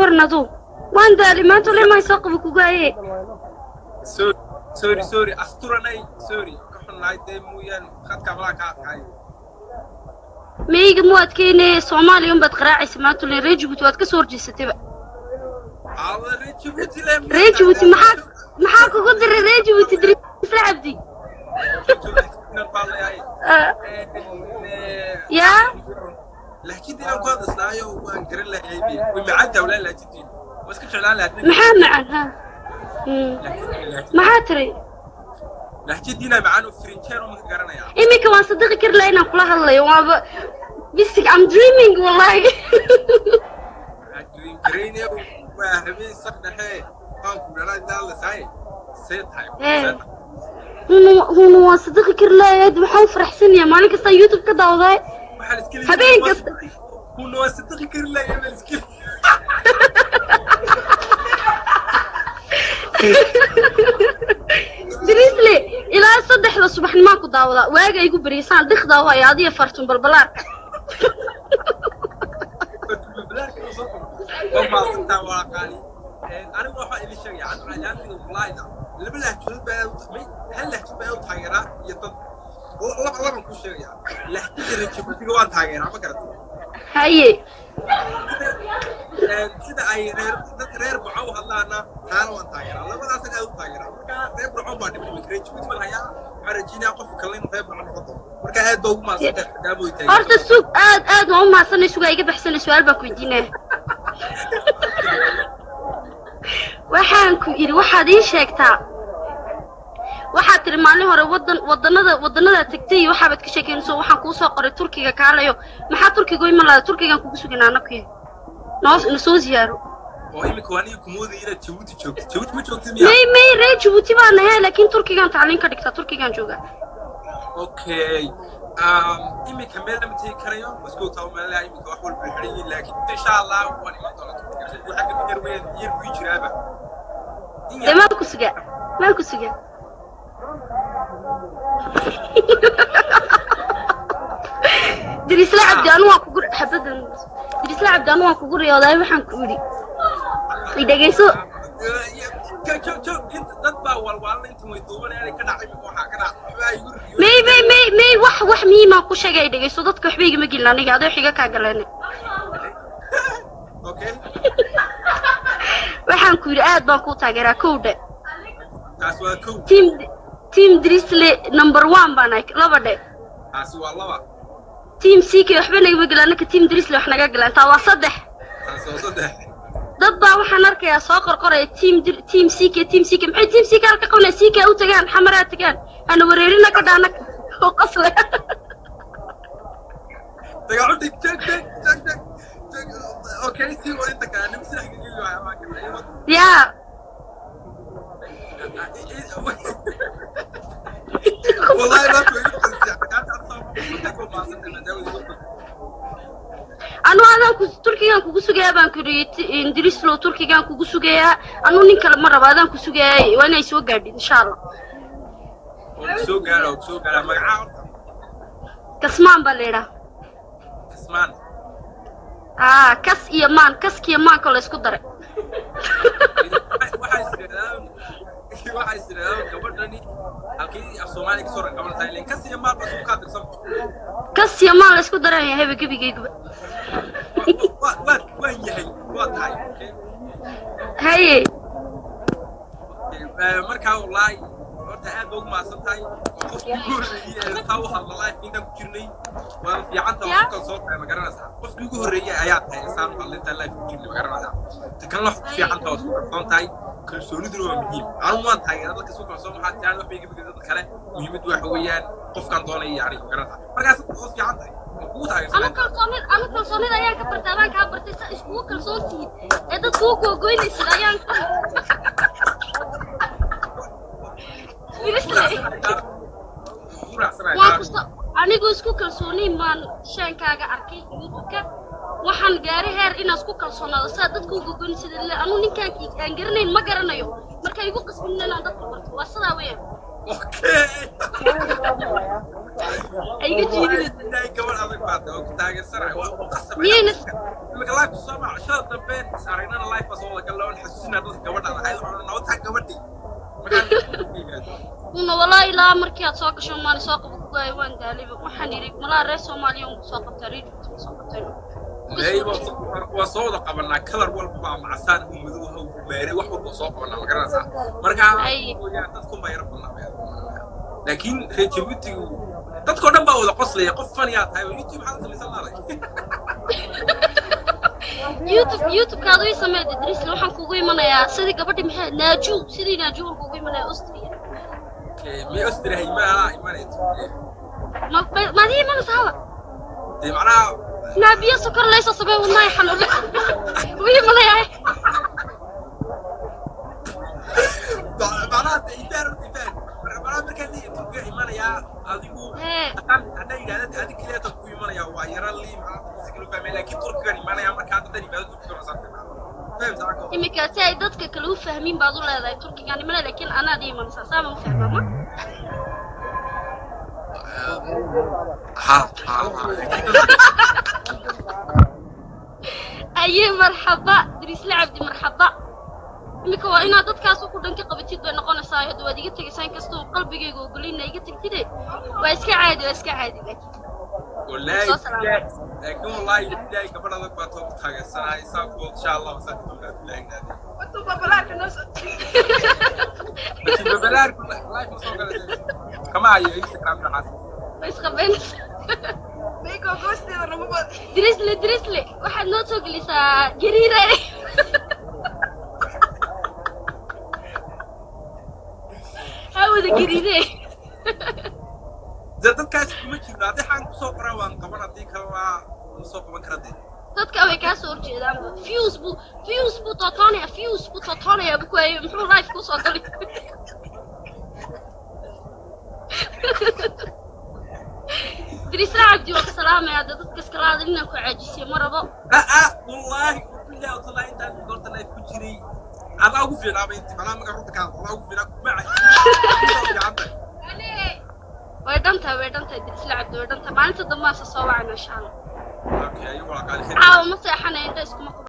Waran aduu? Waan daalay maanta, ole maan soo qabo kugaaye. Sorry, sorry, sorry, asturanay, sorry, ka xunnahay dee mooyaan khadka malaa ka adkaayo. Meyga mu adkeyne, Soomaaliya unbaad qaraacaysa maanta ole. Reer Jabuuti waad ka soo horjeesatayba. Awa reer Jabuuti le? Reer Jabuuti maxaa kugu diray reer Jabuuti, Dirisla Cabdi? Ah, yaa. Lahjidii inaan ku hadlaslaayo waan garan lahay, way macaanta walaa lahjidiin, waa iska jeclaan lahaa. Maxaa macan ha? Maxaa tiri? Lahjadiina macaan oo frinjeer uma garanayaa. Iminka waan sadiqi kari lahaa inaan kula hadlayo, waaba bisig. I'm dreaming, wallahi. Dream garayne, waa habeen saq dhexe, waan ku dhalaa intaa hadlasaay, see tahay? Eh. See tahay? Hunu hunu, waan sadiqi kari lahay, aad waxaan u faraxsanayaa maalin kastaan YouTube ka daawaday. Waxaan iska leeyahay Habeen kasta. Kuna waa sadiqi kari lahay baan iska Drisle, ilaa 3da subaxnimaan ku daawadaa, waaga igu beriysaan diqdaa haya adiya fartun balbalaarka. Waa maasantaa, waa qaali. Anigu waxaan idin sheegaya aniga walaahida laba lahjadood baa hal lahjad baa u taageeraa iyo dad laba laban ku sheegaya. Lahjada reer Jabuutiga waan taageeraa, ma garatay? Haye. Sida ay reer dadka reer Burco u hadlaana, taana waan taageeraa, labadaasna aad u taageeraa. Marka reer Burco baa dhibay, iminka reer Jabuuti baan hayaa, waxaan rajeynayaa qofka kalena inuu reer Burco noqon doono. Marka aad baa ugu mahadsantahay maadaama way taageerto. Horta sug, aad aad waan u mahadsanay, sugaa iga baxsanay, su-aal baan ku weydiinaya. Waxaan ku idhi, waxaad ii sheegtaa, waxaad tiri maalin hore wadan wadanada wadanadaa tagtay iyo waxaabaad ka sheekeynayso, waxaan kuu soo qoray Turkiga kaalayo. Maxaa Turkiga u iman lahaa? Turkigaan kugu suganaa anakuya, noo nasoo ziyaaro. Oo iminka waa aniga kumoodaya inaad Jabuuti joogto. Jabuuti ma joogtid miya? May may, reer Jabuuti baan nahay, laakiin Turkigaan tacliin ka dhigtaa, Turkigaan joogaa. Okay, iminka meel lama tegi karayo, wasku taa meelaha iminka wax walba xidhan yihiin, laakiin insha Allah waan iman doonaa Turkiga. Xagga yar weyn yar buu jiraaba in Dee yar. Maan ku sugaa, maan ku sugaa. Dirisla Cabdi, anu waan kugu xabadan. Dirisla Cabdi, anu waan kugu riyooday. Waxaan ku idhi, i dhegeyso. Joog, joog, joog, inta dad baa walwaalna intan way duubanayaan, ka dhacay iminka, waxaa ka dhacay waxbaa igu riyo. May may may may, wax muhiimaan ku sheegay, i dhegeyso. Dadka waxba igama gelin aniga, adoo xiga kaa galeen. Okay. Waxaan ku yidhi, aad baan kuu taageeraa, kow dhe. Taas waa kow. Team Drisle number one baan ahay, laba dhe. Taasi waa laba. Team CK waxba nagama gelin anaka, team Drisle wax naga galeen, taa waa saddex. Taasi waa saddex. Dad baa waxaan arkayaa soo qorqoraya team CK, team CK. Maxay team CK halka qabanaya? CK u tagaan, xamaraa tagaan, hana wareerina ka dhaana oo qasle. Dagaal u dhig, joog, joog, joog, joog, joog. Okay, sii wada inta kale, anigu sidax ka geli waaya, waa kana. Yaa. والله ما كنت. Anu adaan ku Turkigaan kugu sugayaa baan ku yidhi, Indrislow, Turkigaan kugu sugayaa. Anu nin kale ma rabo, adaan ku sugayaa, waa inay soo gaadhin insha Allah. Soo gaara, soo gaara. Magacaa horta? Kasmaan baa la yidhaha. Kasmaan? Aa, kas iyo maan, kaskiyo maanka la isku daray. Waxaa is idhahdaa gabadhani halkii af Soomaaliya kasoo raqabanaysaa, ileen kas iyo maal ba isku kaa dirsan. Kas iyo maan la isku daraya hebe gebigayguba. Waa waan yahay, waa tahay, okay. Haye. Markaa wallaahi horta aad ba ugu mahadsan tahay, waa qofkii ugu horreeyey ee saa u hadla live intaan ku jirnay. Waana fiicanta, waa ku kalsoon tahay, ma garanaysaa? Qofkii ugu horreeyey ayaa tahay ee saan u hadla intaan live ku jirnay, ma garanaysaa? Ta kalena wax ku fiicanta, waa isku kalsoon tahay, kalsooniduna waa muhiim. Anigu waan taageera dadka isku kalsoon, waxaa tiraan waxba iga bedel dadka kale, muhiimaddu waxa weeyaan qofkaan doonaya yani, ma garanaysaa? Markaas waa fiican tahay, waan kugu Anu taageersanaa. Kalsoonid, anu kalsoonida ayaan ka bartay, adaan kaa bartay. Saa iskugu kalsoon tihiin ee dadku u googoynaysid ayaan Kugu raacsanahay. Waan kusto anigu isku kalsoonayn baan shaankaaga arkay YouTube-ka, waxaan gaaray heer inaan isku kalsoonaado saa dadka u gogoynaysid. Anu ninkaan aan garanayn ma garanayo, marka igu qasbin inaan dadka barto, waa sidaa weeyaan. Okay. Iga jiidin. Ilaahay, gabadh adag baa tahay oo ku taageersanahay, waa u qasabay. Miyayna- Imika live soo ma cashada dambe is aragnana, live baa soo wada galna, waan xasuusinaa dadka gabadha ahayd, waxaan nabataa gabadhii markaan. Una walaa ilaa markii aad soo gasho maan soo qabo kugaay, waan daalayba. Waxaan yidhi malaa reer Soomaaliya un soo qabtaa, reer Jabuuti ma soo qabtayno. May, waa soo wada qabanaa, kalar walba baa macasaan uu madow ha uu meeray, wax walba soo qabanaa, ma garanaysaa? Marka Ay. dadkun baa yara badnaa, laakiin reer Jabuutigu dadkoo dhan baa wada qoslaya. Qof faniyaa tahay oo YouTube maxaad samaysan laalay? YouTube, YouTube-kaadu ii samee, Idriisle. Waxaan kugu imanayaa sidii gabadhii maxay Naaju, sidii Naaju waan kugu imanayaa Austria. Mi Austria ima anaa imanayso. Ma maad ii imanaysa haba? Dee macnaha Naa biyo sokor laysoo samee, wadnahay xanuun wuu imanayaa. Macnaha dee ifaan, horta ifaan macnaha markaan leeyahay Turkiga imanayaa adigu Hee. Haddaan yidhahda dee adig keliya tan ku imanayaa waa yara lii, macnaha si kale u fahmay, laakiin Turkigan imanaya marka haddaan yimaado Turkiga waa saartay, fahamta anka? Iminka si ay dadka kale u fahmin baad u leedahay Turkigaan imanaya, laakiin anaad ii imanaysaa, saama u fahmaa ma? Ha ha ha. Aye, marxaba Drisle Cabdi, marxaba. Iminka waa inaad dadkaas ku dhan ka qabatid bay noqonaysaa. Hadda waad iga tegaysaa, inkastoo qalbigayga ogolina iga tegtide. Waa iska caadi, waa iska caadi, laakiin Wallaahi Soo salaam. Laakiin wallaahi ilaahay, gabadh adag baa too ku taageersanahay, saa ku insha Allah saa ku doonaa ilaahay naadi. Intuu babalaarka noo soo Laakiin babalaarku live ma soo galaysa, kama hayo Instagram noocaas. Way isqabaynaysaa. Meykoo goosteeda nagu bad. Drisle, Drisle, waxaad noo soo gelisaa gariire. Hawada gariire. Dee dadkaas kuma jirno, haddii xaan kusoo qoraa waan qaban, haddii kale waa ma soo qaban kara dee. Dadka way kaa soo horjeedaanba. Fuse buu, fuse buu tootoonaya, fuse buu tootoonaya buu ku hayay, muxuu live kusoo galay? Drisle Cabdi, waa ku salaamaya. Dee dadka iskala hadal, inaan ku caajisiyo ma rabo. Ah ah, wallaahi billahi watallahi, intaan goorta live ku jiray adaa ugu fiicnaaba inti, macnaha markaa runta ka hadlo adaa ugu fiicnaa, kuma cajisan. Way dhantahay, way dhantahay, Drisle Cabdi, way dhantahay. Maalinta dambe aan soo wacana insha Allah. Okay, ayu waa qaali. Caawa ma seexanaya, inta iskuma qabo.